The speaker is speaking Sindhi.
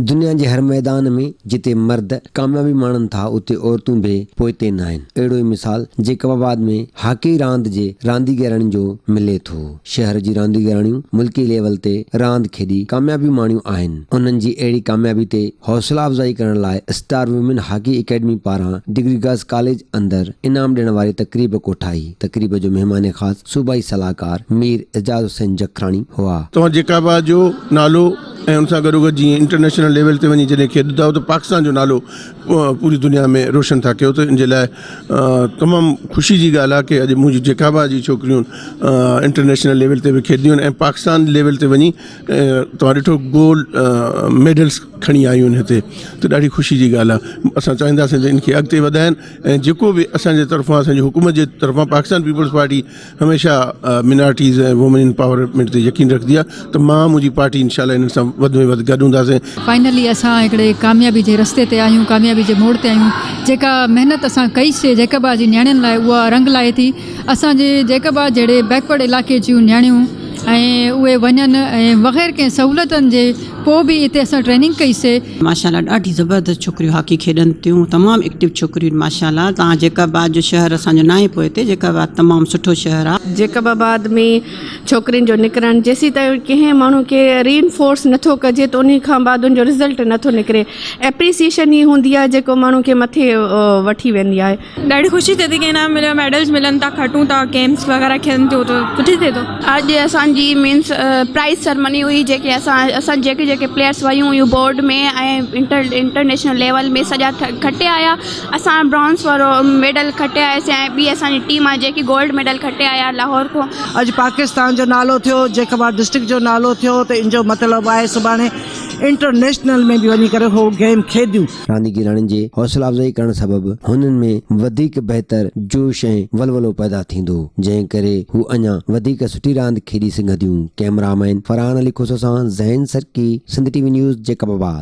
دنيا جي هر ميدان ۾ جتي مرد ڪاميابي ماڻن ٿا اتي عورتون به پوئتي ناهن. اهڙو ئي مثال جيڪب آباد ۾ هاڪي راند جي رانديگرڻين جو ملي ٿو. شهر جي رانديگرڻيون ملڪي ليول تي راند کيڏي ڪاميابيون ماڻيون آهن. انهن جي اهڙي ڪاميابي تي حوصلا افزائي ڪرڻ لاء اسٽار وومين هاڪي اڪيڊمي پاران ڊگري گرلز ڪاليج اندر انعام ڏيڻ واري تقريب ڪوٺائي. تقريب جو مهمان خاص صوبائي صلاحڪار مير اعجاز حسين جکراڻي هئا. توهان جيڪب آباد جو نالو ۽ ان سان گڏوگڏ جيئن انٽرنيشنل ليول تي وڃي جڏهن کيڏ ٿا ته پاڪستان جو نالو پوري دنيا ۾ روشن ٿا ڪيو ته ان جي لاء تمام خوشي جي ڳالهه آهي ڪي اڄ منهنجي جيڪب آباد جي ڇوڪريون انٽرنيشنل ليول تي به کيڏنديون آهن ۽ پاڪستان ليول تي وڃي توهان ڏٺو گولڊ ميڊلس کڻي آيون آهن هتي ته ڏاڍي خوشي جي ڳالهه آهي اسان چاهينداسين ته ان کي اڳتي وڌائن ۽ جيڪو به اسان جي طرفان اسان جي حڪومت جي طرفان پاڪستان پيپلز پارٽي هميشه منارٽيز ۽ وومين امپاورمينٽ تي يقين رکندي آهي ته مان منهنجي پارٽي انشاء الله انهن سان وڌ ۾ وڌ گڏ هونداسين. فائنلي اسان هڪڙي ڪاميابي جي رستي تي آهيون ڪاميابي جي موڙ تي آهيون جيڪا محنت اسان ڪئي سي جيڪب آباد جي نياڻين لاء اها رنگ لائي ٿي اسان جي جيڪب آباد جهڙي بيڪورڊ علائقي جون نياڻيون ۽ اهي وڃن ۽ بغير ڪنهن سهولتن جي پوء به اتي اسان ٽريننگ ڪئي سي. ماشاءالله ڏاڍي زبردست ڇوڪريون هاڪي کيڏن ٿيون تمام ايڪٽو ڇوڪريون آهن ماشاءالله تان جيڪب آباد جو شهر اسان جو ناهي پوئتي جيڪب آباد تمام سٺو شهر آ. جيڪب آباد ۾ ڇوڪرين جو نڪرڻ جيسيتائين ڪنهن ماڻهو کي ري انفورس نٿو ڪجي ته انهي کان بعد ان جو رزلٽ نٿو نڪري ايپريسيئشن ئي هوندي آهي جيڪو ماڻهو کي مٿي وٺي ويندي آهي. ڏاڍي خوشي ٿئي ٿي ڪي انعام مليو ميڊلز ملن ٿا کٽون ٿا گيمز وغيره کيڏن ٿيون ته سٺي ٿئي ٿو. اڄ اسان جي مينس پرائز سرمني هئي جيڪي اسان اسان جيڪي جيڪي پليئرس ويون هيون بورڊ ۾ ۽ انٽر انٽرنيشنل ليول ۾ سڄا کٽي آيا اسان برانز وارو ميڊل کٽي آياسين ۽ ٻي اسان جي ٽيم آهي جيڪي گولڊ ميڊل کٽي آيا لاهور کان. اڄ پاڪستان جو نالو ٿيو جيڪب آباد ڊسٽرڪٽ جو نالو ٿيو ته ان جو مطلب آهي سڀاڻي انٽرنيشنل ۾ به وڃي ڪري هو گيم کيڏيون. رانديگيراڻين جي حوصلا افزائي ڪرڻ سبب هنن ۾ وڌيڪ بهتر جوش ۽ ولولو پيدا ٿيندو، جنهن ڪري هو اڃا وڌيڪ سٺي راند کيڏي سگهنديون. ڪئميرا مين فرحان علي کوسو سان Zain Sarki, Sindh T V news, Jacobabad.